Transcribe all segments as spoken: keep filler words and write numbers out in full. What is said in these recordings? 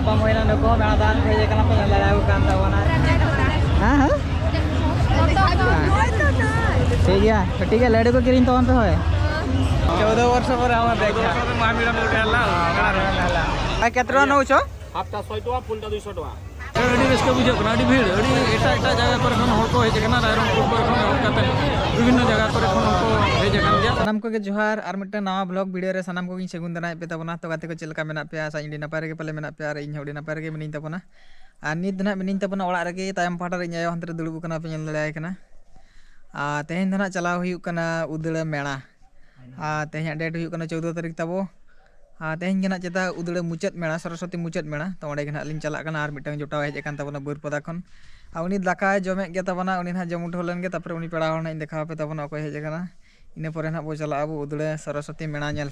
ᱵᱟᱝ ᱦᱩᱭᱱᱟ, ᱱᱩᱠᱩ ᱦᱚᱸ ᱢᱮᱞᱟ ᱫᱟᱬᱟᱱ ᱠᱚ ᱦᱮᱡ ᱟᱠᱟᱱᱟ, ᱯᱮ ᱧᱮᱞ ᱫᱟᱲᱮᱭᱟᱠᱚ ᱠᱟᱱ ᱛᱟᱵᱚᱱᱟ᱾ ᱦᱮᱸ, ᱦᱮᱸ᱾ ᱴᱷᱤᱠ ᱜᱮᱭᱟ, ᱴᱷᱤᱠ ᱜᱮᱭᱟ, ᱞᱟᱹᱰᱩ ᱠᱚ ᱠᱤᱨᱤᱧ ᱛᱟᱵᱚᱱ ᱯᱮ ᱦᱳᱭ᱾ চৌদ্দ বছর পরে আমার দেখা। ভাই, কত টাকা নেওছ? হাফটা ছয় টাকা, ফুলটা দুইশো টাকা। ᱟᱹᱰᱤ ᱨᱟᱹᱥᱠᱟᱹ ᱵᱩᱡᱷᱟᱹᱜ ᱠᱟᱱᱟ, ᱟᱹᱰᱤ ᱵᱷᱤᱲ, ᱟᱹᱰᱤ ᱮᱴᱟᱜ ᱮᱴᱟᱜ ᱡᱟᱭᱜᱟ ᱠᱚᱨᱮ ᱠᱷᱚᱱ ᱦᱚᱲ ᱠᱚ ᱦᱮᱡ ᱟᱠᱟᱱᱟ, ᱨᱟᱭᱨᱚᱝᱯᱩᱨ ᱠᱚᱨᱮ ᱠᱷᱚᱱ ᱮᱦᱚᱵ ᱠᱟᱛᱮ ᱵᱤᱵᱷᱤᱱᱱᱚ ᱡᱟᱭᱜᱟ ᱠᱚᱨᱮ ᱠᱷᱚᱱ ᱦᱚᱲ ᱠᱚ ᱦᱮᱡ ᱟᱠᱟᱱ ᱜᱮᱭᱟ᱾ ᱥᱟᱱᱟᱢ ᱠᱚᱜᱮ ᱡᱚᱦᱟᱨ, ᱟᱨ ᱢᱤᱫᱴᱟᱝ ᱱᱟᱣᱟ ᱵᱷᱞᱚᱜ ᱵᱷᱤᱰᱤᱭᱳ ᱨᱮ ᱥᱟᱱᱟᱢ ᱠᱚᱜᱮᱧ ᱥᱟᱹᱜᱩᱱ ᱫᱟᱨᱟᱢᱮᱫ ᱯᱮ ᱛᱟᱵᱚᱱᱟ᱾ ᱛᱚ ᱜᱟᱛᱮ ᱠᱚ, ᱪᱮᱫ ᱞᱮᱠᱟ ᱢᱮᱱᱟᱜ ᱯᱮᱭᱟ? ᱟᱥᱟᱧ ᱟᱹᱰᱤ ᱱᱟᱯᱟᱭ ᱨᱮᱜᱮ ᱯᱟᱞᱮ ᱢᱮᱱᱟᱜ ᱯᱮᱭᱟ, ᱟᱨ ᱤᱧ ᱦᱚᱸ ᱟᱹᱰᱤ ᱱᱟᱯᱟᱭ ᱨᱮᱜᱮ ᱢᱤᱱᱟᱹᱧ ᱛᱟᱵᱚᱱᱟ᱾ ᱟᱨ ᱱᱤᱛ ᱫᱚ ᱱᱟᱦᱟᱜ ᱢᱤᱱᱟᱹᱧ ᱛᱟᱵᱚᱱᱟ ᱚᱲᱟᱜ ᱨᱮᱜᱮ, ᱛᱟᱭᱚᱢ ᱯᱟᱦᱴᱟ ᱨᱮ ᱤᱧ ᱟᱭᱳ ᱦᱟᱱᱛᱮ ᱨᱮ ᱫᱩᱲᱩᱵ ᱟᱠᱟᱱᱟ, ᱯᱮ ᱧᱮᱞ ᱫᱟᱲᱮᱭᱟᱭ ᱠᱟᱱᱟ᱾ ᱟᱨ ᱛᱮᱦᱮᱧ ᱫᱚ ᱱᱟᱦᱟᱜ ᱪᱟᱞᱟᱣ ᱦᱩᱭᱩᱜ ᱠᱟᱱᱟ ᱩᱫᱽᱲᱟᱹ ᱢᱮᱞᱟ᱾ ᱟᱨ ᱛᱮᱦᱮᱧᱟᱜ ᱰᱮᱴ ᱦᱩᱭᱩᱜ ᱠᱟᱱᱟ ᱪᱳᱫᱽᱫᱳ ᱛᱟᱹᱨᱤᱠᱷ ᱛᱟᱵᱚ᱾ ᱟᱨ ᱛᱮᱦᱮᱧ ᱜᱮ ᱱᱟᱦᱟᱜ ᱪᱮᱛᱟ ᱩᱫᱽᱲᱟᱹ ᱢᱩᱪᱟᱹᱫ ᱢᱮᱞᱟ, ᱥᱚᱨᱚᱥᱚᱛᱤ ᱢᱩᱪᱟᱹᱫ ᱢᱮᱞᱟ᱾ ᱛᱚ ᱚᱸᱰᱮ ᱜᱮ ᱱᱟᱦᱟᱜ ᱞᱤᱧ ᱪᱟᱞᱟᱜ ᱠᱟᱱᱟ, ᱟᱨ ᱢᱤᱫᱴᱟᱝ ᱡᱚᱴᱟᱣ ᱦᱮᱡ ᱟᱠᱟᱱ ᱛᱟᱵᱚᱱᱟ ᱵᱟᱹᱨᱯᱟᱫᱟ ᱠᱷᱚᱱ᱾ ᱟᱨ ᱩᱱᱤ ᱫᱟᱠᱟᱭ ᱡᱚᱢᱮᱫ ᱜᱮ ᱛᱟᱵᱚᱱᱟ, ᱩᱱᱤ ᱱᱟᱦᱟᱜ ᱡᱚᱢ ᱩᱴᱷᱟᱹᱣ ᱞᱮᱱ ᱜᱮ, ᱛᱟᱨᱯᱚᱨᱮ ᱩᱱᱤ ᱯᱮᱲᱟ ᱦᱚᱲ ᱱᱟᱦᱟᱜ ᱤᱧ ᱫᱮᱠᱷᱟᱣ ᱟᱯᱮ ᱛᱟᱵᱚᱱᱟ ᱚᱠᱚᱭ ᱦᱮᱡ ᱟᱠᱟᱱᱟ᱾ ᱤᱱᱟᱹ ᱯᱚᱨᱮ ᱱᱟᱦᱟᱜ ᱵᱚ ᱪᱟᱞᱟᱜ ᱟᱵᱚ ᱩᱫᱽᱲᱟᱹ ᱥᱚᱨᱚᱥᱚᱛᱤ ᱢᱮᱞᱟ ᱧᱮᱞ᱾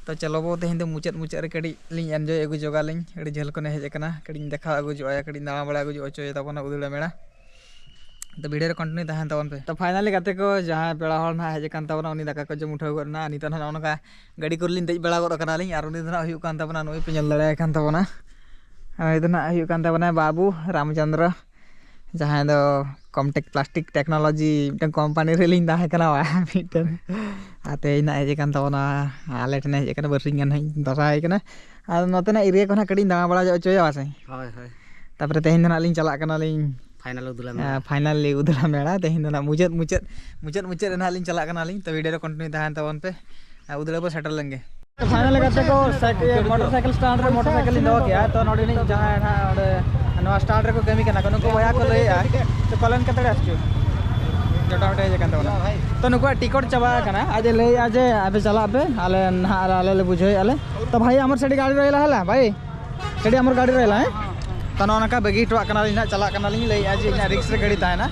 ᱛᱚ ᱪᱚᱞᱚ ᱵᱚ, ᱛᱮᱦᱮᱧ ᱫᱚ ᱢᱩᱪᱟᱹᱫ ᱢᱩᱪᱟᱹᱫ ᱨᱮ ᱠᱟᱹᱴᱤᱡ ᱞᱤᱧ ᱮᱱᱡᱚᱭ ᱟᱹᱜᱩ ᱡᱚᱜᱟᱞᱤᱧ, ᱟᱹᱰᱤ ᱡᱷᱟᱹᱞ ᱠᱷᱚᱱᱮ ᱦᱮᱡ ᱟᱠᱟᱱᱟ, ᱠᱟᱹᱴᱤᱡ ᱤᱧ ᱫᱮᱠᱷᱟᱣ ᱟᱹᱜᱩ ᱦᱚᱪᱚ ᱟᱭᱟ, ᱠᱟᱹᱴᱤᱡ ᱤᱧ ᱫᱟᱬᱟ ᱵᱟᱲᱟ ᱟᱹᱜᱩ ᱦᱚᱪᱚᱭᱟ ᱛᱟᱵᱚᱱᱟ ᱩᱫᱽᱲᱟᱹ ᱢᱮᱞᱟ᱾ ᱛᱚ ᱵᱷᱤᱰᱤᱭᱳ ᱨᱮ ᱠᱚᱱᱴᱤᱱᱤᱭᱩ ᱛᱟᱦᱮᱱ ᱛᱟᱵᱚᱱ ᱯᱮ᱾ ᱛᱚ ᱯᱷᱟᱭᱱᱟᱞᱤ ᱜᱟᱛᱮ ᱠᱚ, ᱡᱟᱦᱟᱸᱭ ᱯᱮᱲᱟ ᱦᱚᱲ ᱱᱟᱦᱟᱜ ᱦᱮᱡ ᱟᱠᱟᱱ ᱛᱟᱵᱚᱱᱟ, ᱩᱱᱤ ᱫᱟᱠᱟ ᱠᱚ ᱡᱚᱢ ᱩᱴᱷᱟᱹᱣ ᱜᱚᱫ ᱮᱱᱟ᱾ ᱱᱤᱛᱚᱜ ᱱᱟᱦᱟᱜ ᱱᱚᱜᱼᱚ ᱱᱚᱝᱠᱟ ᱜᱟᱹᱰᱤ ᱠᱚᱨᱮ ᱞᱤᱧ ᱫᱮᱡ ᱵᱟᱲᱟ ᱜᱚᱫ ᱟᱠᱟᱱᱟᱞᱤᱧ, ᱟᱨ ᱩᱱᱤ ᱫᱚ ᱱᱟᱦᱟᱜ ᱦᱩᱭᱩᱜ ᱠᱟᱱ ᱛᱟᱵᱚᱱᱟ, ᱱᱩᱭ ᱯᱮ ᱧᱮᱞ ᱫᱟᱲᱮᱭᱟᱭ ᱠᱟᱱ ᱛᱟᱵᱚᱱᱟ, ᱩᱱᱤ ᱫᱚ ᱱᱟᱦᱟᱜ ᱦᱩᱭᱩᱜ ᱠᱟᱱ ᱛᱟᱵᱚᱱᱟ ᱵᱟᱹᱵᱩ ᱨᱟᱢᱪᱚᱸᱫᱽᱨᱚ, ᱡᱟᱦᱟᱸᱭ ᱫᱚ ᱠᱚᱢᱴᱮᱠ ᱯᱞᱟᱥᱴᱤᱠ ᱴᱮᱠᱱᱳᱞᱚᱡᱤ ᱢᱤᱫᱴᱟᱝ ᱠᱳᱢᱯᱟᱱᱤ ᱨᱮᱞᱤᱧ ᱛᱟᱦᱮᱸ ᱠᱟᱱᱟ ᱵᱟ, ᱢᱤᱫᱴᱮᱱ᱾ ᱟᱨ ᱛᱮᱦᱮᱧ ᱱᱟᱦᱟᱜ ᱦᱮᱡ ᱟᱠᱟᱱ ᱛᱟᱵᱚᱱᱟ, ᱟᱞᱮ ᱴᱷᱮᱱᱮ ᱦᱮᱡ ᱟᱠᱟᱱᱟ, ᱵᱟᱨᱥᱤᱧ ᱜᱟᱱ ᱦᱟᱸᱜ ᱤᱧ ᱵᱟᱥᱟ ᱟᱭ ᱠᱟᱱᱟ᱾ ᱟᱨ ᱱᱚᱛᱮᱱᱟᱜ ᱮᱨᱤᱭᱟ ᱠᱚ ᱱᱟᱦᱟᱜ ᱠᱟᱹᱴᱤᱡ ᱤᱧ ᱫᱟᱬᱟ ᱵᱟᱲᱟ ᱧᱚᱜ ᱦᱚᱪᱚᱭᱟ ᱵᱟᱥᱮ᱾ ᱦᱳᱭ, ᱦᱳᱭ᱾ ᱛᱟᱨᱯᱚᱨᱮ ᱛᱮᱦᱮᱧ ᱫᱚ ᱱᱟᱦᱟᱜ ᱞᱤᱧ ᱪᱟᱞᱟᱜ ᱠᱟᱱᱟᱞᱤᱧ ᱯᱷᱟᱭᱱᱟᱞ ᱩᱫᱽᱲᱟ ᱢᱮᱞᱟ᱾ ᱯᱷᱟᱭᱱᱟᱞᱤ ᱩᱫᱽᱲᱟ ᱢᱮᱞᱟ᱾ ᱛᱮᱦᱮᱧ ᱫᱚ ᱱᱟᱦᱟᱜ ᱢᱩᱪᱟᱹᱫ, ᱢᱩᱪᱟᱹᱫ, ᱢᱩᱪᱟᱹᱫ, ᱢᱩᱪᱟᱹᱫ ᱨᱮ ᱱᱟᱦᱟᱜ ᱞᱤᱧ ᱪᱟᱞᱟᱜ ᱠᱟᱱᱟᱞᱤᱧ᱾ ᱛᱚ ᱵᱷᱤᱰᱤᱭᱳ ᱨᱮ ᱠᱚᱱᱴᱤᱱᱤᱭᱩ ᱛᱟᱦᱮᱱ ᱛᱟᱵᱚᱱ ᱯᱮ᱾ ᱟᱨ ᱩᱫᱽᱲᱟ ᱵᱚ ᱥᱮᱴᱮᱨ ᱞᱮᱱ ᱜᱮ᱾ ᱯᱷᱟᱭᱱᱟᱞ ᱜᱟᱛᱮ ᱠᱚ, ᱥᱟᱭᱠᱮᱞ, ᱢᱚᱴᱚᱨ ᱥᱟᱭᱠᱮᱞ ᱥᱴᱟᱱᱰ ᱨᱮ ᱢᱚᱴᱚᱨ ᱥᱟᱭᱠᱮᱞ ᱞᱤᱧ ᱫᱚᱦᱚ ᱠᱮᱜᱼᱟ᱾ ᱛᱚ ᱱᱚᱰᱮ ᱱᱤᱡ ᱡᱟᱦᱟᱸᱭ ᱱᱟᱦᱟᱜ ᱚᱸᱰᱮ ᱱᱚᱣᱟ ᱥᱴᱟᱱᱰ ᱨᱮᱠᱚ ᱠᱟᱹᱢᱤ ᱠᱟᱱᱟ ᱠᱚ, ᱱᱩᱠᱩ ᱵᱚᱭᱦᱟ ᱠᱚ ᱞᱟᱹᱭᱮᱜᱼᱟ, ᱛᱚ ᱠᱚᱞᱮᱱ ᱠᱟᱛᱮ ᱟᱥᱪᱩ ᱡᱚᱴᱟᱣ ᱦᱮᱡ ᱟᱠᱟᱱ ᱛᱟᱵᱚᱱᱟ᱾ ᱛᱚ ᱱᱩᱠᱩᱣᱟᱜ ᱴᱤᱠᱚᱴ ᱪᱟᱵᱟ ᱟᱠᱟᱱᱟ᱾ ᱟᱡ ᱮ ᱞᱟᱹᱭᱮᱜᱼᱟ ᱡᱮ ᱟᱯᱮ ᱪᱟᱞᱟᱜ ᱯᱮ, ᱟᱞᱮ ᱱᱟᱦᱟᱜ ᱟᱞᱮ ᱞᱮ ᱵᱩᱡᱷᱟᱹᱣᱮᱫᱼᱟ ᱞᱮ᱾ ᱛᱚ ᱵᱷᱟᱭ, ᱟᱢᱟᱨ ᱥᱮᱴᱤ ᱜᱟᱹᱰᱤ ᱨᱮ ᱦᱮᱞᱟ ᱵᱷᱟᱭ᱾ ᱥᱮᱴᱤ ᱟᱢᱟᱨ ᱜᱟᱹᱰᱤ ᱨᱮ ᱦᱮᱞᱟ, ᱦᱮᱸ? ᱛᱚ ᱱᱚᱜᱼᱚ ᱱᱚᱝᱠᱟ ᱵᱟᱹᱜᱤ ᱦᱚᱴᱚᱣᱟᱜ ᱠᱟᱱᱟᱞᱤᱧ ᱱᱟᱦᱟᱜ, ᱪᱟᱞᱟᱜ ᱠᱟᱱᱟᱞᱤᱧ, ᱞᱟᱹᱭᱮᱫᱼᱟ ᱡᱮ ᱤᱧᱟᱹᱜ ᱨᱤᱠᱥ ᱨᱮ ᱜᱟᱹᱰᱤ ᱛᱟᱦᱮᱱᱟ᱾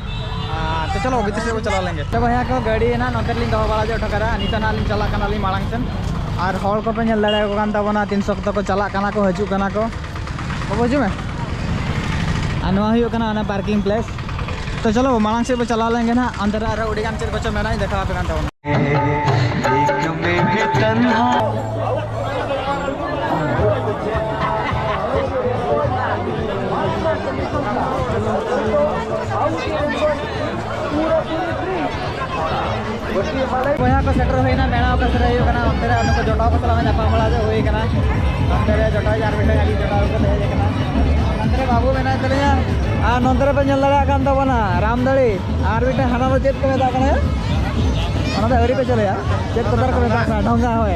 ᱟᱨ ᱛᱚ ᱪᱚᱞᱚ ᱵᱷᱤᱛᱤᱨ ᱥᱮᱫ ᱵᱚ ᱪᱟᱞᱟᱣ ᱞᱮᱱ ᱜᱮ᱾ ᱛᱚ ᱵᱚᱭᱦᱟ ᱠᱚ, ᱜᱟᱹᱰᱤ ᱱᱟᱦᱟᱜ ᱱᱚᱛᱮ ᱨᱮᱞᱤᱧ ᱫᱚᱦᱚ ᱵᱟᱲᱟ ᱦᱚᱪᱚ ᱠᱟᱫᱟ᱾ ᱱᱤᱛᱚᱜ ᱱᱟᱦᱟᱜ ᱞᱤᱧ ᱪᱟᱞᱟᱜ ᱠᱟᱱᱟᱞᱤᱧ ᱢᱟᱲᱟᱝ ᱥᱮᱱ᱾ ᱟᱨ ᱦᱚᱲ ᱠᱚᱯᱮ ᱧᱮᱞ ᱫᱟᱲᱮᱭᱟᱠᱚ ᱠᱟᱱ ᱛᱟᱵᱚᱱᱟ, ᱛᱤᱱ ᱥᱚᱠᱛᱚ ᱠᱚ ᱪᱟᱞᱟᱜ ᱠᱟᱱᱟ ᱠᱚ, ᱦᱤᱡᱩᱜ ᱠᱟᱱᱟ ᱠᱚ᱾ ᱵᱟᱹᱵᱩ, ᱦᱤᱡᱩᱜ ᱢᱮ᱾ ᱟᱨ ᱱᱚᱣᱟ ᱦᱩᱭᱩᱜ ᱠᱟᱱᱟ ᱚᱱᱟ ᱯᱟᱨᱠᱤᱝ ᱯᱞᱮᱥ᱾ ᱛᱚ ᱪᱚᱞᱚ ᱢᱟᱲᱟᱝ ᱥᱮᱫ ᱵᱚ ᱪᱟᱞᱟᱣ ᱞᱮᱱ ᱜᱮ ᱱᱟᱦᱟᱜ, ᱚᱱᱛᱮ ᱨᱮ ᱟᱨᱦᱚᱸ ᱟᱹᱰᱤ ᱜᱟᱱ ᱪᱮᱫ ᱠᱚᱪᱚ ᱢᱮᱱᱟᱜᱼᱟ, ᱤᱧ ᱫᱮᱠᱷᱟᱣ ᱟᱯᱮ ᱠᱟᱱ ᱛᱟᱵᱚᱱᱟ᱾ ᱵᱚᱭᱦᱟ ᱠᱚ ᱥᱮᱴᱮᱨ ᱦᱩᱭᱱᱟ, ᱢᱮᱞᱟ ᱚᱠᱟ ᱥᱮᱫ ᱨᱮ ᱦᱩᱭᱩᱜ ᱠᱟᱱᱟ, ᱚᱱᱛᱮ ᱨᱮ ᱱᱩᱠᱩ ᱡᱚᱴᱟᱣ ᱠᱚ ᱥᱟᱞᱟᱜ ᱧᱟᱯᱟᱢ ᱵᱟᱲᱟ ᱦᱩᱭ ᱠᱟᱱᱟ᱾ ᱚᱱᱛᱮ ᱨᱮ ᱡᱚᱴᱟᱣ ᱟᱨ ᱢᱤᱫᱴᱟᱝ ᱟᱹᱰᱤ ᱡᱚᱴᱟᱣ ᱠᱚ ᱦᱮᱡ ᱟᱠᱟᱱᱟ᱾ ᱚᱱᱛᱮ ᱨᱮ ᱵᱟᱹᱵᱩ ᱢᱮᱱᱟᱭ ᱛᱟᱞᱤᱧᱟ, ᱟᱨ ᱱᱚᱱᱛᱮ ᱨᱮᱯᱮ ᱧᱮᱞ ᱫᱟᱲᱮᱭᱟᱜ ᱠᱟᱱ ᱛᱟᱵᱚᱱᱟ ᱨᱟᱢᱫᱟᱲᱤ, ᱟᱨ ᱢᱤᱫᱴᱟᱝ ᱦᱟᱱᱟ ᱫᱚ ᱪᱮᱫ ᱠᱚ ᱢᱮᱛᱟᱜ ᱠᱟᱱᱟ? ᱚᱱᱟ ᱫᱚ ᱟᱹᱣᱨᱤ ᱠᱚ ᱪᱟᱹᱞᱩᱭᱟ, ᱪᱮᱫ ᱠᱚ ᱛᱟᱨ ᱠᱚ ᱢᱮᱛᱟᱜ ᱠᱟᱱᱟ? ᱰᱷᱚᱸᱜᱟ, ᱦᱳᱭ᱾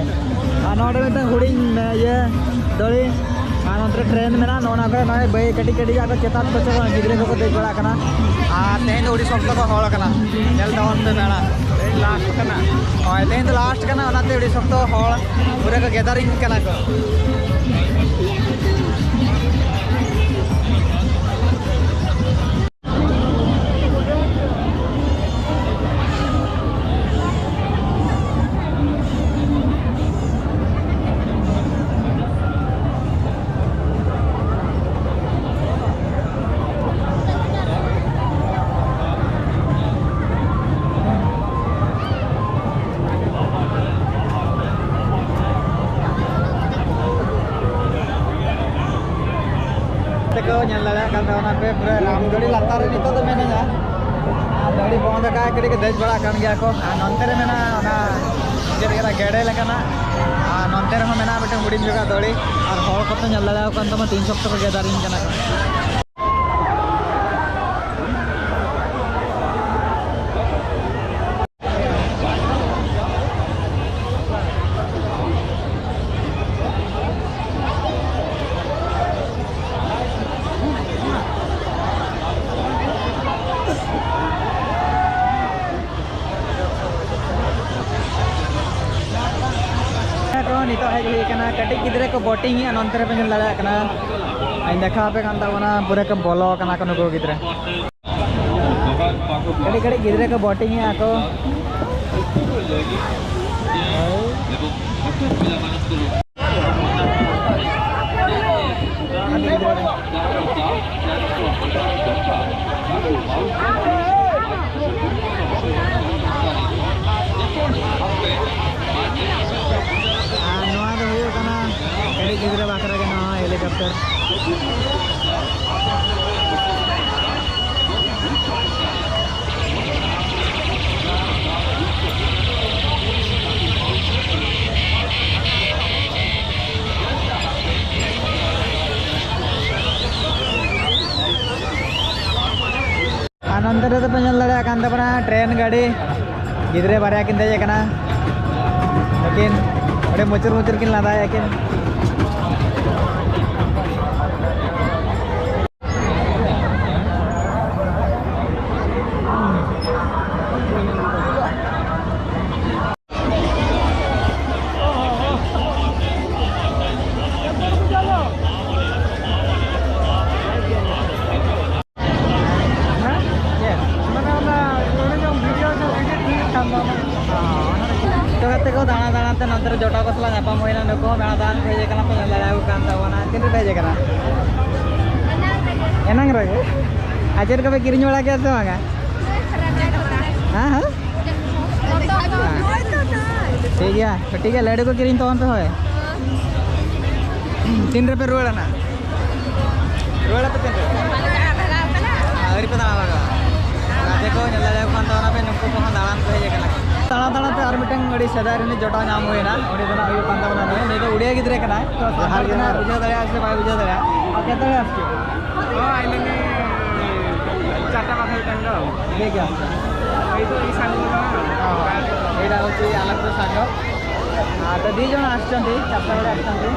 ᱟᱨ ᱱᱚᱰᱮ ᱢᱤᱫᱴᱟᱝ ᱦᱩᱰᱤᱧ, ᱢᱮ, ᱤᱭᱟᱹ, ᱫᱚᱲᱤ, ᱟᱨ ᱱᱚᱱᱛᱮ ᱨᱮ ᱴᱨᱮᱱ ᱢᱮᱱᱟᱜᱼᱟ᱾ ᱱᱚᱜᱼᱚ ᱱᱚᱣᱟ ᱠᱚᱨᱮ ᱱᱚᱜᱼᱚᱭ ᱵᱟᱹᱭ ᱠᱟᱹᱴᱤᱡ ᱠᱟᱹᱴᱤᱡ ᱟᱜ ᱠᱚ ᱪᱮᱛᱟᱱ ᱠᱚ ᱪᱟᱞᱟᱜ ᱠᱟᱱᱟ, ᱜᱤᱫᱽᱨᱟᱹ ᱠᱚᱠᱚ ᱫᱮᱡ ᱵᱟᱲᱟᱜ ᱠᱟᱱᱟ᱾ ᱟᱨ ᱛᱮᱦᱮᱧ ᱫᱚ ᱟᱹᱰᱤ ᱥᱚᱠᱛᱚ ᱠᱚ ᱦᱚᱲ ᱠᱟᱱᱟ, ᱧᱮᱞ ᱛᱟᱵᱚᱱ ᱯᱮ ᱢᱮᱞᱟ᱾ ᱛᱮᱦᱮᱧ ᱞᱟᱥᱴ ᱠᱟᱱᱟ᱾ ᱦᱳᱭ, ᱛᱮᱦᱮᱧ ᱫᱚ ᱞᱟᱥᱴ ᱠᱟᱱᱟ, ᱚᱱᱟᱛᱮ ᱟᱹᱰᱤ ᱥᱚᱠᱛᱚ ᱦᱚᱲ ᱯᱩᱨᱟᱹ ᱠᱚ ᱜᱮᱫᱟᱨᱤᱝ ᱠᱟᱱᱟ ᱠᱚ᱾ ᱛᱮᱠᱚ ᱧᱮᱞ ᱫᱟᱲᱮᱭᱟᱜ ᱠᱟᱱ ᱛᱟᱵᱚᱱᱟ ᱯᱮ, ᱯᱩᱨᱟᱹ ᱨᱟᱢᱫᱚᱲᱤ ᱞᱟᱛᱟᱨ ᱨᱮ ᱱᱤᱛᱚᱜ ᱫᱚ ᱢᱮᱱᱟᱹᱧᱟ᱾ ᱟᱨ ᱫᱟᱲᱤ ᱵᱚᱱᱫ ᱟᱠᱟᱫ, ᱠᱟᱹᱴᱤᱡ ᱠᱚ ᱫᱮᱡ ᱵᱟᱲᱟᱜ ᱠᱟᱱ ᱜᱮᱭᱟ ᱠᱚ᱾ ᱟᱨ ᱱᱚᱱᱛᱮ ᱨᱮ ᱢᱮᱱᱟᱜᱼᱟ ᱚᱱᱟ ᱪᱮᱫ ᱞᱮᱠᱟ ᱜᱮᱰᱮ ᱞᱮᱠᱟᱱᱟᱜ, ᱟᱨ ᱱᱚᱱᱛᱮ ᱨᱮᱦᱚᱸ ᱢᱮᱱᱟᱜᱼᱟ ᱢᱤᱫᱴᱮᱱ ᱦᱩᱰᱤᱧ ᱡᱚᱜᱟᱜ ᱫᱟᱲᱤ᱾ ᱟᱨ ᱦᱚᱲ ᱠᱚᱯᱮ ᱧᱮᱞ ᱫᱟᱲᱮᱭᱟᱠᱚ ᱠᱟᱱ ᱛᱟᱢᱟ, ᱛᱤᱱ ᱥᱚᱠᱛᱚ ᱠᱚ ᱜᱮᱫᱟᱨᱤᱝ ᱠᱟᱱᱟ ᱠᱚ᱾ ᱠᱚ ᱱᱤᱛᱚᱜ ᱦᱮᱡ ᱦᱩᱭ ᱟᱠᱟᱱᱟ, ᱠᱟᱹᱴᱤᱡ ᱜᱤᱫᱽᱨᱟᱹ ᱠᱚ ᱵᱳᱴᱤᱝ ᱮᱫᱼᱟ, ᱱᱚᱱᱛᱮ ᱨᱮᱯᱮ ᱧᱮᱞ ᱫᱟᱲᱮᱭᱟᱜ ᱠᱟᱱᱟ᱾ ᱟᱧ ᱫᱮᱠᱷᱟᱣ ᱟᱯᱮ ᱠᱟᱱ ᱛᱟᱵᱚᱱᱟ, ᱯᱩᱨᱟᱹ ᱠᱚ ᱵᱚᱞᱚ ᱟᱠᱟᱱᱟ ᱠᱚ ᱱᱩᱠᱩ ᱜᱤᱫᱽᱨᱟᱹ᱾ ᱠᱟᱹᱴᱤᱡ ᱠᱟᱹᱴᱤᱡ ᱜᱤᱫᱽᱨᱟᱹ ᱠᱚ ᱵᱳᱴᱤᱝ ᱮᱫᱼᱟ ᱠᱚ᱾ ᱟᱨ ᱱᱚᱣᱟ ᱫᱚ ᱦᱩᱭᱩᱜ ᱠᱟᱱᱟ ᱠᱟᱹᱴᱤᱡ ᱜᱤᱫᱽᱨᱟᱹ ᱵᱟᱠᱷᱨᱟ ᱜᱮ ᱱᱚᱣᱟ ᱦᱮᱞᱤᱠᱚᱯᱴᱟᱨ᱾ ᱱᱚᱱᱛᱮ ᱨᱮᱫᱚ ᱯᱮ ᱧᱮᱞ ᱫᱟᱲᱮᱭᱟᱜ ᱠᱟᱱ ᱛᱟᱵᱚᱱᱟ ᱴᱨᱮᱱ ᱜᱟᱹᱰᱤ, ᱜᱤᱫᱽᱨᱟᱹ ᱵᱟᱨᱭᱟ ᱠᱤᱱ ᱫᱮᱡ ᱟᱠᱟᱱᱟ, ᱱᱩᱠᱤᱱ ᱟᱹᱰᱤ ᱢᱩᱪᱩᱨ ᱢᱩᱪᱩᱨ ᱠᱤᱱ ᱞᱟᱸᱫᱟᱭᱮᱫᱼᱟ ᱠᱤᱱ᱾ ᱛᱚ ᱜᱟᱛᱮ ᱠᱚ, ᱫᱟᱬᱟ ᱫᱟᱬᱟ ᱛᱮ ᱱᱚᱛᱮ ᱨᱮ ᱡᱚᱴᱟᱣ ᱠᱚ ᱥᱟᱞᱟᱜ ᱧᱟᱯᱟᱢ ᱦᱩᱭᱱᱟ᱾ ᱱᱩᱠᱩ ᱦᱚᱸ ᱫᱟᱬᱟ ᱫᱟᱬᱟᱱ ᱠᱚ ᱦᱮᱡ ᱟᱠᱟᱱᱟ, ᱯᱮ ᱧᱮᱞ ᱫᱟᱲᱮᱭᱟᱠᱚ ᱠᱟᱱ ᱛᱟᱵᱚᱱᱟ᱾ ᱛᱤᱱ ᱨᱮᱯᱮ ᱦᱮᱡ ᱟᱠᱟᱱᱟ? ᱮᱱᱟᱝ ᱨᱮᱜᱮ? ᱟᱨ ᱪᱮᱫ ᱠᱚᱯᱮ ᱠᱤᱨᱤᱧ ᱵᱟᱲᱟ ᱠᱮᱫᱟ ᱥᱮ ᱵᱟᱝᱟ? ᱦᱮᱸ, ᱦᱮᱸ? ᱴᱷᱤᱠ ᱜᱮᱭᱟ, ᱴᱷᱤᱠ ᱜᱮᱭᱟ, ᱞᱟᱹᱰᱩ ᱠᱚ ᱠᱤᱨᱤᱧ ᱛᱟᱵᱚᱱ ᱯᱮ ᱦᱳᱭ᱾ ᱛᱤᱱ ᱨᱮᱯᱮ ᱨᱩᱣᱟᱹᱲᱟ ᱱᱟᱜ? ᱨᱩᱣᱟᱹᱲ ᱟᱯᱮ ᱛᱤᱱ ᱨᱮ? ᱟᱹᱣᱨᱤ ᱯᱮ ᱫᱟᱬᱟ ᱵᱷᱟᱜᱟᱜᱼᱟ? ᱜᱟᱛᱮ ᱠᱚ ᱧᱮᱞ ᱫᱟᱲᱮᱭᱟᱠᱚ ᱠᱟᱱ ᱛᱟᱵᱚᱱᱟ ᱯᱮ, ᱱᱩᱠᱩ ᱠᱚᱦᱚᱸ ᱫᱟᱬᱟᱱ ᱠᱚ ᱦᱮᱡ ᱟᱠᱟᱱᱟ᱾ ᱫᱟᱬᱟ ᱫᱟᱬᱟ ᱛᱮ ᱟᱨ ᱢᱤᱫᱴᱟᱝ ᱟᱹᱰᱤ ᱥᱮᱫᱟᱭ ᱨᱤᱱᱤᱡ ᱡᱚᱴᱟᱣ ᱧᱟᱢ ᱦᱩᱭᱱᱟ᱾ ᱩᱱᱤ ᱫᱚ ᱱᱟᱜ ᱦᱩᱭᱩᱜ ᱠᱟᱱ ᱛᱟᱵᱚᱱᱟ ᱱᱩᱭ, ᱱᱩᱭ ᱫᱚ ᱩᱲᱤᱭᱟ ᱜᱤᱫᱽᱨᱟᱹ ᱠᱟᱱᱟᱭ᱾ ᱛᱚ ᱡᱚᱦᱟᱨ ᱥᱟᱱᱛᱟᱲ ᱜᱮ ᱛᱮ ᱱᱟᱜ ᱡᱚᱦᱟᱨ᱾ ᱵᱩᱡᱷᱟᱹᱣ ᱫᱟᱲᱮᱭᱟᱜᱼᱟ ᱥᱮ ᱵᱟᱭ ᱵᱩᱡᱷᱟᱹᱣ ᱫᱟᱲᱮᱭᱟᱜᱼᱟ? ᱟᱨ ᱠᱮᱛᱚ ᱦᱚᱲ ᱟᱥᱪᱷᱮ? ᱦᱚᱸ, ᱟᱭᱞᱮᱱᱤ ᱪᱟᱨᱴᱟ ᱯᱟᱥᱮ ᱴᱟᱭᱤᱢ ᱫᱚ᱾ ᱴᱷᱤᱠ ᱜᱮᱭᱟ᱾ ᱮᱭ ᱛᱚ, ᱮᱭ ᱥᱟᱝᱜᱚ ᱫᱚ᱾ ᱦᱚᱸ, ᱮᱭᱴᱟ ᱦᱚᱪᱪᱷᱮ ᱟᱞᱮ ᱠᱚ ᱥᱟᱝᱜᱚ। ᱟᱨ ᱛᱚ ᱫᱤ ᱡᱚᱱ ᱟᱥᱪᱷᱮ, ᱪᱟᱨᱴᱟ ᱵᱮᱲᱟ ᱟᱥᱪᱷᱮ।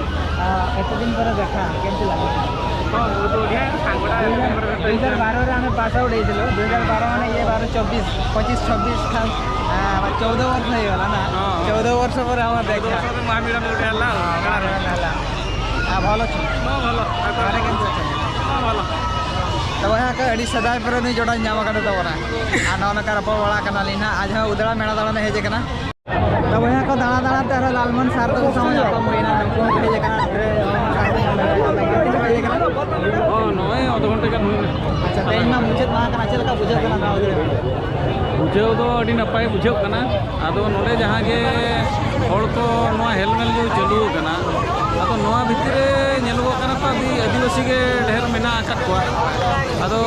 ᱟᱨ ᱮᱛᱚ ᱫᱤᱱ ᱯᱚᱨᱮ ᱫᱮᱠᱷᱟ, ᱠᱮᱢᱛᱤ ᱞᱟᱜᱟ? ᱦᱚᱸ, ᱵᱚᱦᱩᱛ ᱵᱚᱲᱤᱭᱟ, ᱥᱟᱝᱜᱚ ᱰᱟ। ᱫᱩ ᱦᱟᱡᱟᱨ ᱵᱟᱨᱚ ᱨᱮ ᱟᱢᱮ ᱯᱟᱥ ᱟᱣᱩᱴ ହେଇଥିଲୁ। ᱫᱩ ହଜାର ବାର ମାନେ ଇଏ ବାର ଚବିଶ, ପଚିଶ ଛବିଶ ଖାଉ। ଆ, ଚଉଦ ବର୍ଷ ହେଇଗଲା ନା? ହଁ, ହଁ। ଚଉଦ ବର୍ଷ ପରେ ଆମର ଦେଖା। ଚଉଦ ବର୍ଷ ପରେ ମହାମେଳା ମେଳା ହେଲା ଆଉ। ହଁ, ମେଳାରେ। ମହାମେଳା ମେଳା। ଆ, ଭଲ ଅଛ? ହଁ, ଭଲ। ଆଉ ତୋର? ଘରେ କେମିତି ଅଛନ୍ତି? ହଁ, ଭଲ। ᱛᱚ ᱵᱚᱭᱦᱟ ᱠᱚ, ᱟᱹᱰᱤ ᱥᱮᱫᱟᱭ ᱯᱚᱨᱮ ᱱᱩᱭ ᱡᱚᱴᱟᱣ ᱧᱟᱢ ᱟᱠᱟᱫᱮ ᱛᱟᱵᱚᱱᱟ। ᱟᱨ ᱱᱚᱜᱼᱚ ᱱᱚᱝᱠᱟ ᱨᱚᱯᱚᱲ ᱵᱟᱲᱟ ᱠᱟᱱᱟᱞᱤᱧ ᱱᱟᱦᱟᱜ। ᱟᱡ ᱦᱚᱸ ᱩᱫᱽᱲᱟ ᱢᱮᱞᱟ ᱫᱟᱬᱟᱱᱮ ᱦᱮᱡ ᱟᱠᱟᱱᱟ। ᱛᱚ ᱵᱚᱭᱦᱟ ᱠᱚ, ᱫᱟᱬᱟ ᱫᱟᱬᱟ ᱛᱮ ᱟᱨᱦᱚᱸ ᱞᱟᱞᱢᱚᱱ ᱥᱟᱨ ᱛᱟᱠᱚ ᱥᱟᱶ ᱧᱟᱯᱟᱢ ᱦᱩᱭᱱᱟ᱾ ᱱᱩᱠᱩ ᱦᱚᱸᱠᱚ ᱦᱮᱡ ᱟᱠᱟᱱᱟ ᱱᱚᱛᱮ ᱨᱮ, ᱞᱟᱞᱢᱚᱱ ᱥᱟᱨ ᱠᱚ ᱧᱟᱢ ᱫᱟᱲᱮᱭᱟᱜ ᱠᱟᱱᱟ᱾ ᱦᱚᱸ, ᱱᱚᱜᱼᱚᱭ ᱟᱫᱷ ᱜᱷᱚᱱᱴᱟ ᱜᱟᱱ ᱦᱩᱭᱱᱟ᱾ ᱟᱪᱪᱷᱟ, ᱛᱮᱦᱮᱧ ᱢᱟ ᱢᱩᱪᱟᱹᱫ ᱢᱟᱦᱟ ᱠᱟᱱᱟ, ᱪᱮᱫ ᱞᱮᱠᱟ ᱵᱩᱡᱷᱟᱹᱜ ᱠᱟᱱᱟ ᱱᱚᱣᱟ ᱩᱫᱽᱲᱟ? ᱵᱩᱡᱷᱟᱹᱣ ᱫᱚ ᱟᱹᱰᱤ ᱱᱟᱯᱟᱭ ᱵᱩᱡᱷᱟᱹᱜ ᱠᱟᱱᱟ᱾ ᱟᱫᱚ ᱱᱚᱰᱮ ᱡᱟᱦᱟᱸ ᱜᱮ ᱦᱚᱲ ᱠᱚ ᱱᱚᱣᱟ ᱦᱮᱞᱢᱮᱞ ᱡᱳ ᱪᱟᱹᱞᱩ ᱟᱠᱟᱱᱟ, ᱟᱫᱚ ᱱᱚᱣᱟ ᱵᱷᱤᱛᱤᱨ ᱨᱮ ᱧᱮᱞᱚᱜᱚᱜ ᱠᱟᱱᱟ ᱛᱚ, ᱟᱹᱫᱤ-, ᱟᱹᱫᱤᱵᱟᱹᱥᱤ ᱜᱮ ᱰᱷᱮᱨ ᱢᱮᱱᱟᱜ ᱟᱠᱟᱫ ᱠᱚᱣᱟ᱾ ᱟᱫᱚ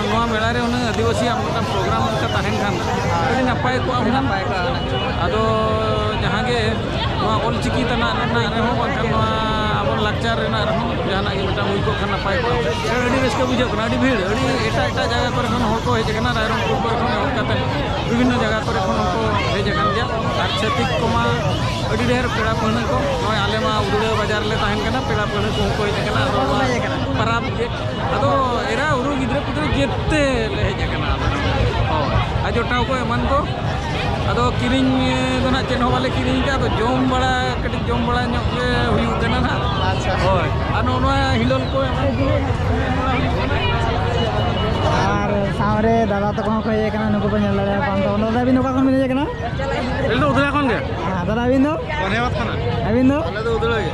ᱱᱚᱣᱟ ᱢᱮᱞᱟ ᱨᱮ ᱩᱱᱟᱹᱜ ᱟᱹᱫᱤᱵᱟᱹᱥᱤᱭᱟᱜ ᱢᱤᱫᱴᱟᱝ ᱯᱨᱳᱜᱨᱟᱢ ᱞᱮᱠᱟ ᱛᱟᱦᱮᱱ ᱠᱷᱟᱱ ᱟᱹᱰᱤ ᱱᱟᱯᱟᱭ ᱠᱚᱜᱼᱟ ᱟᱹᱰᱤ ᱦᱩᱱᱟᱹᱝ᱾ ᱱᱟᱯᱟᱭ ᱠᱚᱜᱼᱟ ᱦᱩᱱᱟᱹᱝ᱾ ᱟᱫᱚ ᱡᱟᱦᱟᱸ ᱜᱮ ᱱᱚᱣᱟ ᱚᱞ ᱪᱤᱠᱤ ᱛᱟᱱᱟᱜ ᱨᱮᱱᱟᱜ ᱨᱮᱦᱚᱸ, ᱵᱟᱝᱠᱷᱟᱱ ᱱᱚᱣᱟ ᱟᱵᱚ ᱞᱟᱠᱪᱟᱨ ᱨᱮᱱᱟᱜ ᱨᱮᱦᱚᱸ ᱡᱟᱦᱟᱱᱟᱜ ᱜᱮ ᱢᱤᱫᱴᱟᱝ ᱦᱩᱭ ᱠᱚᱜ ᱠᱷᱟᱱ ᱱᱟᱯᱟᱭ ᱠᱚᱜᱼᱟ᱾ ᱟᱹᱰᱤ ᱨᱟᱹᱥᱠᱟᱹ ᱵᱩᱡᱷᱟᱹᱜ ᱠᱟᱱᱟ, ᱟᱹᱰᱤ ᱵᱷᱤᱲ, ᱟᱹᱰᱤ ᱮᱴᱟᱜ ᱮᱴᱟᱜ ᱡᱟᱭᱜᱟ ᱠᱚᱨᱮ ᱠᱷᱚᱱ ᱦᱚᱲ ᱠᱚ ᱦᱮᱡ ᱟᱠᱟᱱᱟ, ᱨᱟᱭᱨᱚᱝᱯᱩᱨ ᱠᱚᱨᱮ ᱠᱷᱚᱱ ᱮᱦᱚᱵ ᱠᱟᱛᱮ ᱵᱤᱵᱷᱤᱱᱱᱚ ᱡᱟᱭᱜᱟ ᱠᱚᱨᱮ ᱠᱷᱚᱱ ᱦᱚᱸᱠᱚ ᱦᱮᱡ ᱟᱠᱟᱱ ᱜᱮᱭᱟ᱾ ᱟᱨ ᱪᱷᱟᱹᱛᱤᱠ ᱠᱚᱢᱟ ᱟᱹᱰᱤ ᱰᱷᱮᱨ ᱯᱮᱲᱟ ᱯᱟᱹᱦᱬᱟᱹ ᱠᱚ, ᱱᱚᱜᱼᱚᱭ ᱟᱞᱮ ᱢᱟ ᱩᱫᱽᱲᱟᱹ ᱵᱟᱡᱟᱨ ᱨᱮᱞᱮ ᱛᱟᱦᱮᱱ ᱠᱟᱱᱟ, ᱯᱮᱲᱟ ᱯᱟᱹᱦᱬᱟᱹ ᱠᱚᱦᱚᱸ ᱠᱚ ᱦᱮᱡ ᱟᱠᱟᱱᱟ᱾ ᱟᱫᱚ ᱱᱚᱣᱟ ᱯᱟᱨᱟᱵᱽ ᱜᱮ, ᱟᱫᱚ ᱮᱨᱟ ᱩᱨᱩ ᱜᱤᱫᱽᱨᱟᱹ ᱯᱤᱫᱽᱨᱟᱹ ᱡᱮᱛᱮ ᱞᱮ ᱦᱮᱡ ᱟᱠᱟᱱᱟ᱾ ᱟᱫᱚ ᱦᱳᱭ, ᱟᱨ ᱡᱚᱴᱟᱣ ᱠᱚ ᱮᱢᱟᱱ ᱠᱚ, ᱟᱫᱚ ᱠᱤᱨᱤᱧ ᱫᱚ ᱱᱟᱜ ᱪᱮᱫ ᱦᱚᱸ ᱵᱟᱞᱮ ᱠᱤᱨᱤᱧ ᱠᱟᱜᱼᱟ, ᱟᱫᱚ ᱡᱚᱢ ᱵᱟᱲᱟ, ᱠᱟᱹᱴᱤᱡ ᱡᱚᱢ ᱵᱟᱲᱟ ᱧᱚᱜ ᱜᱮ ᱦᱩᱭᱩᱜ ᱠᱟᱱᱟ ᱱᱟᱜ᱾ ᱟᱪᱪᱷᱟ᱾ ᱦᱳᱭ, ᱟᱨ ᱱᱚᱜᱼᱚ ᱱᱚᱣᱟ ᱦᱤᱞᱳᱞ ᱠᱚ ᱮᱢᱟᱱ ᱠᱚ᱾ ᱟᱨ ᱥᱟᱶᱨᱮ ᱫᱟᱫᱟ ᱛᱟᱠᱚ ᱦᱚᱸ ᱠᱚ ᱦᱮᱡ ᱟᱠᱟᱱᱟ, ᱱᱩᱠᱩ ᱠᱚ ᱧᱮᱞ ᱫᱟᱲᱮᱭᱟᱠᱚᱣᱟ᱾ ᱛᱚ, ᱫᱟᱫᱟ, ᱟᱹᱵᱤᱱ ᱚᱠᱟ ᱠᱷᱚᱱ ᱵᱤᱱ ᱦᱮᱡ ᱟᱠᱟᱱᱟ? ᱟᱹᱞᱤᱧ ᱫᱚ ᱩᱫᱽᱲᱟ ᱠᱷᱚᱱ ᱜᱮ᱾ ᱦᱮᱸ, ᱫᱟᱫᱟ, ᱟᱹᱵᱤᱱ ᱫᱚ? ᱠᱚᱱᱮᱣᱟᱛ ᱠᱷᱚᱱᱟᱜ᱾ ᱟᱹᱵᱤᱱ ᱫᱚ? ᱟᱞᱮ ᱫᱚ ᱩᱫᱽᱲᱟ ᱜᱮ᱾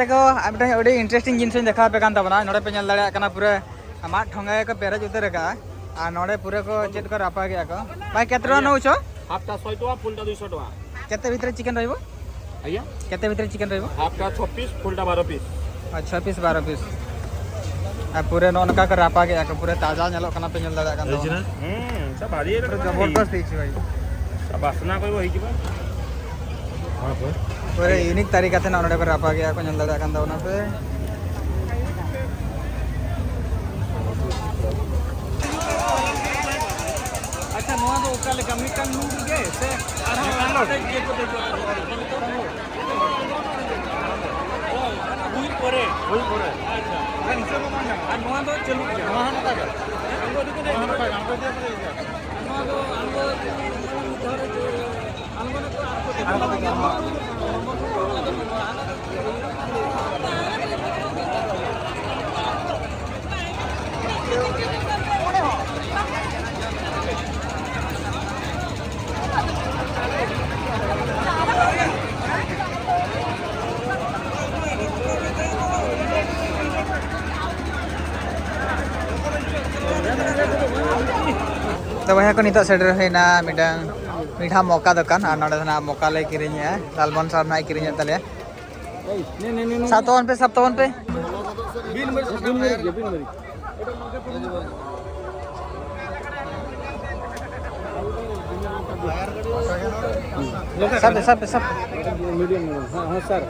ᱜᱟᱛᱮ ᱠᱚ, ᱟᱨ ᱢᱤᱫᱴᱟᱝ ᱟᱹᱰᱤ interesting ᱡᱤᱱᱤᱥ ᱤᱧ ᱫᱮᱠᱷᱟᱣ ᱟᱯᱮ ᱠᱟᱱ ᱛᱟᱵᱚᱱᱟ᱾ ᱱᱚᱰᱮ ᱯᱮ ᱧᱮᱞ ᱫᱟᱲᱮᱭᱟᱜ ᱠᱟᱱᱟ, ᱯᱩᱨᱟᱹ ᱢᱟᱫ ᱴᱷᱚᱸᱜᱟ ᱜᱮᱠᱚ ᱯᱮᱨᱮᱡ ᱩᱛᱟᱹᱨ ᱟᱠᱟᱜᱼᱟ᱾ ᱟᱨ ᱱᱚᱰᱮ ᱯᱩᱨᱟᱹ ᱠᱚ ᱪᱮᱫ ᱠᱚ ᱨᱟᱯᱟᱜᱮᱜᱼᱟ ᱠᱚ᱾ ᱵᱷᱟᱭ, ᱠᱮᱛ ᱴᱟᱠᱟ ᱱᱩᱪᱷᱚ? ᱦᱟᱯᱴᱟ ᱥᱚᱭ ᱴᱟᱠᱟ, ᱯᱷᱩᱞᱴᱟ ᱫᱩᱭᱥᱚ ᱴᱟᱠᱟ᱾ କେତେ ଭିତରେ ଚିକେନ ରହିବ? ଆଜ୍ଞା? କେତେ ଭିତରେ ଚିକେନ ରହିବ? ହାଫଟା ଛଅ ପିସ୍, ଫୁଲଟା ବାର ପିସ୍। ᱟᱨ ᱪᱷᱚ ᱯᱤᱥ, ᱵᱟᱨᱚ ᱯᱤᱥ᱾ ᱟᱨ ᱯᱩᱨᱟᱹ ᱱᱚᱜᱼᱚ ᱱᱚᱝᱠᱟ ᱠᱚ ᱨᱟᱯᱟᱜᱮᱜᱼᱟ ᱠᱚ, ᱯᱩᱨᱟᱹ ᱛᱟᱡᱟ ᱧᱮᱞᱚᱜ ᱠᱟᱱᱟ, ᱯᱮ ᱧᱮᱞ ᱫᱟᱲᱮᱭᱟᱜ ᱠᱟᱱ ᱛᱟᱵᱚᱱᱟ᱾ ᱦᱮᱸ, ᱥᱟᱵ ᱵᱷᱟᱨᱤ ᱨᱮ ᱯᱩᱨᱟᱹ ᱡᱚᱵᱚᱨᱫᱚᱥᱛ ᱦᱮᱡ ᱪᱩᱠᱟ ᱦᱮ᱾ ᱥᱟᱵ ᱵᱟᱥᱱᱟ ᱠᱚ ᱦᱤᱡᱩᱜᱼᱟ᱾ ᱯᱩᱨᱟᱹ ᱤᱭᱩᱱᱤᱠ ᱛᱟᱹᱨᱤᱠᱟ ᱛᱮ ᱱᱚᱜᱼᱚ ᱱᱚᱰᱮ ᱠᱚ ᱨᱟᱯᱟᱜᱮᱜᱼᱟ ᱠᱚ, ᱧᱮᱞ ᱫᱟᱲᱮᱭᱟᱜ ᱠᱟᱱ ᱛᱟᱵᱚᱱᱟ ᱯᱮ᱾ ᱟᱪᱪᱷᱟ, ᱱᱚᱣᱟ ᱫᱚ ᱚᱠᱟ ᱞᱮᱠᱟ ᱢᱤᱫᱴᱟᱝ ᱞᱩᱴ ᱜᱮ ᱥᱮ ᱟᱨᱦᱚᱸ ᱢᱤᱫᱴᱟᱝ ᱞᱩᱴ᱾ ᱟᱨᱦᱚᱸ ᱤᱭᱟᱹ ᱠᱚ ᱫᱮᱡᱚᱜᱼᱟ? ᱚ, ᱚᱱᱟ ᱦᱩᱭ ᱯᱚᱨᱮ᱾ ᱦᱩᱭ ᱯᱚᱨᱮ᱾ ᱟᱪᱪᱷᱟ᱾ ᱚᱱᱟ ᱦᱤᱥᱟᱹᱵ ᱦᱚᱸ ᱵᱟᱝ ᱧᱟᱢᱚᱜᱼᱟ᱾ ᱟᱨ ᱱᱚᱣᱟ ᱫᱚ ᱪᱟᱹᱞᱩᱜ ᱜᱮᱭᱟ? ᱱᱚᱣᱟ ᱦᱚᱸ ᱱᱚᱝᱠᱟ ᱜᱮ᱾ ᱛᱚ ᱵᱚᱭᱦᱟ ᱠᱚ, ᱱᱤᱛᱚᱜ ᱥᱮᱴᱮᱨ ᱦᱩᱭᱱᱟ ᱢᱤᱫᱴᱟᱝ ᱢᱤᱴᱷᱟ ᱢᱚᱠᱟ ᱫᱚᱠᱟᱱ, ᱟᱨ ᱱᱚᱰᱮ ᱫᱚ ᱱᱟᱜ ᱢᱚᱠᱟ ᱞᱮ ᱠᱤᱨᱤᱧᱮᱜᱼᱟ, ᱞᱟᱞᱢᱚᱦᱚᱱ ᱥᱟᱨ ᱱᱟᱜ ᱮ ᱠᱤᱨᱤᱧᱮᱫ ᱛᱟᱞᱮᱭᱟ᱾ ᱥᱟᱵ ᱛᱟᱵᱚᱱ ᱯᱮ, ᱥᱟᱵ ᱛᱟᱵᱚᱱ ᱯᱮ᱾ ᱥᱟᱵ ᱯᱮ, ᱥᱟᱵ ᱯᱮ, ᱥᱟᱵ ᱯᱮ᱾ Medium, medium. ᱦᱮᱸ, ᱦᱮᱸ, ᱥᱟᱨ᱾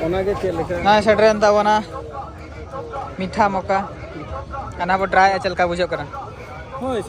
ᱚᱱᱟᱜᱮ ᱪᱮᱫ ᱞᱮᱠᱟ? ᱱᱚᱜᱼᱚᱭ ᱥᱮᱴᱮᱨᱮᱱ ᱛᱟᱵᱚᱱᱟ ᱢᱤᱴᱷᱟ ᱢᱚᱠᱟ᱾ ᱟᱨ ᱱᱟᱜ ᱵᱚ ᱴᱨᱟᱭᱟ ᱪᱮᱫ ᱞᱮᱠᱟ ᱵᱩᱡᱷᱟᱹᱜ ᱠᱟᱱᱟ᱾ ᱦᱳᱭ,